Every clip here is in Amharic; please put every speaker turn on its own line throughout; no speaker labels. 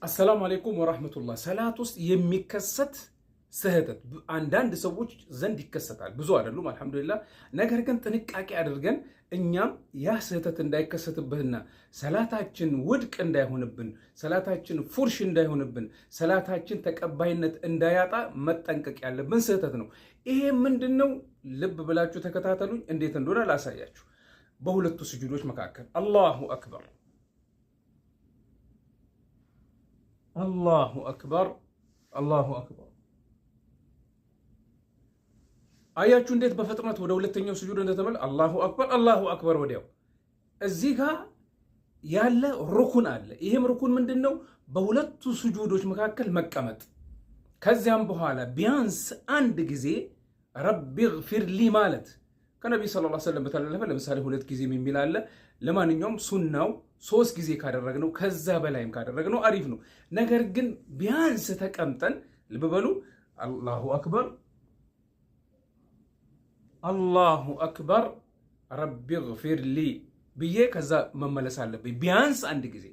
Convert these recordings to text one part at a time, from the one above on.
السلام عليكم ورحمة الله። ሰላት ውስጥ የሚከሰት ስህተት አንዳንድ ሰዎች ዘንድ ይከሰታል። ብዙ አይደሉም الحمد لله። ነገር ግን ጥንቃቄ አድርገን እኛም ያ ስህተት እንዳይከሰትብንና ሰላታችን ውድቅ እንዳይሆንብን፣ ሰላታችን ፉርሽ እንዳይሆንብን፣ ሰላታችን ተቀባይነት እንዳያጣ መጠንቀቅ ያለብን ስህተት ነው። ይሄ ምንድን ነው? ልብ ብላችሁ ተከታተሉኝ። እንዴት እንደሆነ ላሳያችሁ። በሁለቱ ስጁዶች መካከል الله أكبر الله أكبر الله أكبر። አያችሁ እንዴት በፍጥነት ወደ ሁለተኛው ስጁድ እንደተመለ الله أكبر الله أكبر። ወዲያው እዚህ ጋር ያለ ሩኩን አለ። ይሄም ሩኩን ምንድን ነው? በሁለቱ ስጁዶች መካከል መቀመጥ። ከዚያም በኋላ ቢያንስ አንድ ጊዜ رب اغفر لي ማለት ከነቢ صلى الله عليه وسلم በተላለፈ ለምሳሌ ሁለት ጊዜ የሚል አለ። ለማንኛውም ሱናው ሶስት ጊዜ ካደረግነው ከዛ በላይም ካደረግነው አሪፍ ነው። ነገር ግን ቢያንስ ተቀምጠን ልብ በሉ الله أكبر الله أكبر رب اغفر لي ብዬ ከዛ መመለስ አለብኝ ቢያንስ አንድ ጊዜ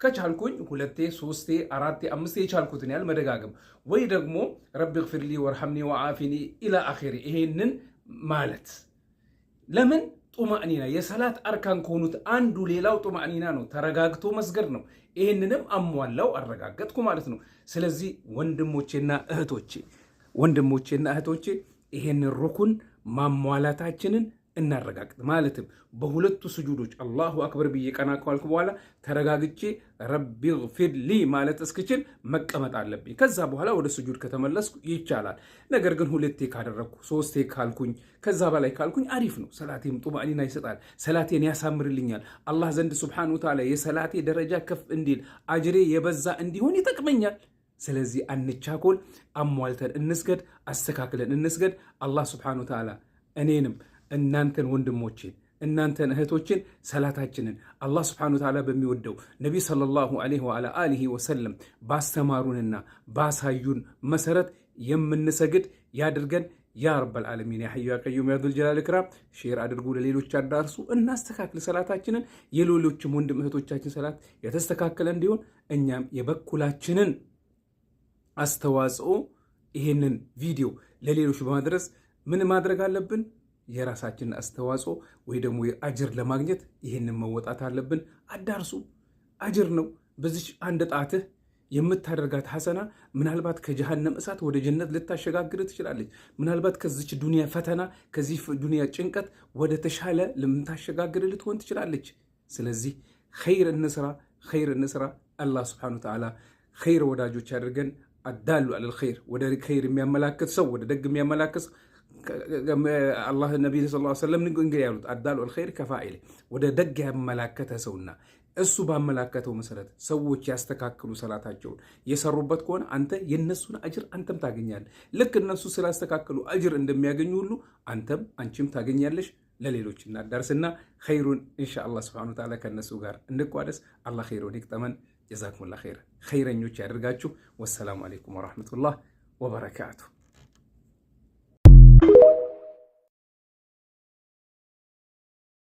ከቻልኩኝ ሁለቴ፣ ሶስቴ፣ አራቴ፣ አምስቴ የቻልኩትን ያህል መደጋገም ወይ ደግሞ رب اغفر لي وارحمني وعافني إلى آخره ይሄንን ማለት ለምን ጡማእኒና የሰላት አርካን ከሆኑት አንዱ ሌላው ጡማእኒና ነው፣ ተረጋግቶ መስገድ ነው። ይህንንም አሟላው አረጋገጥኩ ማለት ነው። ስለዚህ ወንድሞቼና እህቶቼ ይሄንን ሩኩን ማሟላታችንን እናረጋግጥ። ማለትም በሁለቱ ስጁዶች الله أكبر ብዬ ቀና ካልኩ በኋላ ተረጋግቼ رب اغفر لي ማለት እስክችል መቀመጥ አለብኝ። ከዛ በኋላ ወደ ስጁድ ከተመለስኩ ይቻላል። ነገር ግን ሁለቴ ካደረግኩ ሶስቴ ካልኩኝ ከዛ በላይ ካልኩኝ አሪፍ ነው። ሰላቴም ጡማኒና ይሰጣል። ሰላቴን ያሳምርልኛል። አላህ ዘንድ سبحانه وتعالى የሰላቴ ደረጃ ከፍ እንዲል አጅሬ የበዛ እንዲሆን ይጠቅመኛል። ስለዚህ አንቻኮል፣ አሟልተን እንስገድ፣ አስተካክለን እንስገድ። አላህ سبحانه وتعالى እኔንም እናንተን ወንድሞቼን እናንተን እህቶችን ሰላታችንን አላህ سبحانه وتعالى በሚወደው ነቢ صلى الله عليه وعلى آله وسلم ባስተማሩንና ባሳዩን መሰረት የምንሰግድ ያድርገን። يا رب العالمين يا حي يا قيوم يا ذا الجلال والإكرام። Share አድርጉ፣ ለሌሎች አዳርሱ። እናስተካክል ሰላታችንን። የሌሎችም ወንድም እህቶቻችን ሰላት የተስተካከለ እንዲሆን እኛም የበኩላችንን አስተዋጽኦ ይሄንን ቪዲዮ ለሌሎች በማድረስ ምን ማድረግ አለብን? የራሳችንን አስተዋጽኦ ወይ ደግሞ አጅር ለማግኘት ይህንን መወጣት አለብን። አዳርሱ፣ አጅር ነው። በዚች አንድ ጣትህ የምታደርጋት ሐሰና ምናልባት ከጀሃነም እሳት ወደ ጀነት ልታሸጋግር ትችላለች። ምናልባት ከዚች ዱንያ ፈተና፣ ከዚህ ዱንያ ጭንቀት ወደ ተሻለ ልምታሸጋግር ልትሆን ትችላለች። ስለዚህ ኸይር እንስራ፣ ኸይር እንስራ። አላህ سبحانه وتعالى ኸይር ወዳጆች ያደርገን። الدال على الخير ወደ ኸይር የሚያመላክት ሰው ወደ ደግ የሚያመላክት አላህ ነቢ صلى الله عليه وسلم እንግዲህ ያሉት الدال على الخير كفاعله ወደ ደግ ያመላከተ ሰውና እሱ ባመላከተው መሰረት ሰዎች ያስተካክሉ ሰላታቸውን የሰሩበት ከሆነ አንተ የነሱን አጅር አንተም ታገኛለህ። ልክ እነሱ ስላስተካከሉ አጅር እንደሚያገኙ ሁሉ አንተም አንቺም ታገኛለሽ። ለሌሎች እናዳርስና ኸይሩን إن شاء الله سبحانه وتعالى ከእነሱ ጋር እንቋደስ። አላህ ኸይሩን ይቅጠመን። جزاكم الله خير። ኸይረኞች ያደርጋችሁ። والسلام عليكم ورحمة الله وبركاته።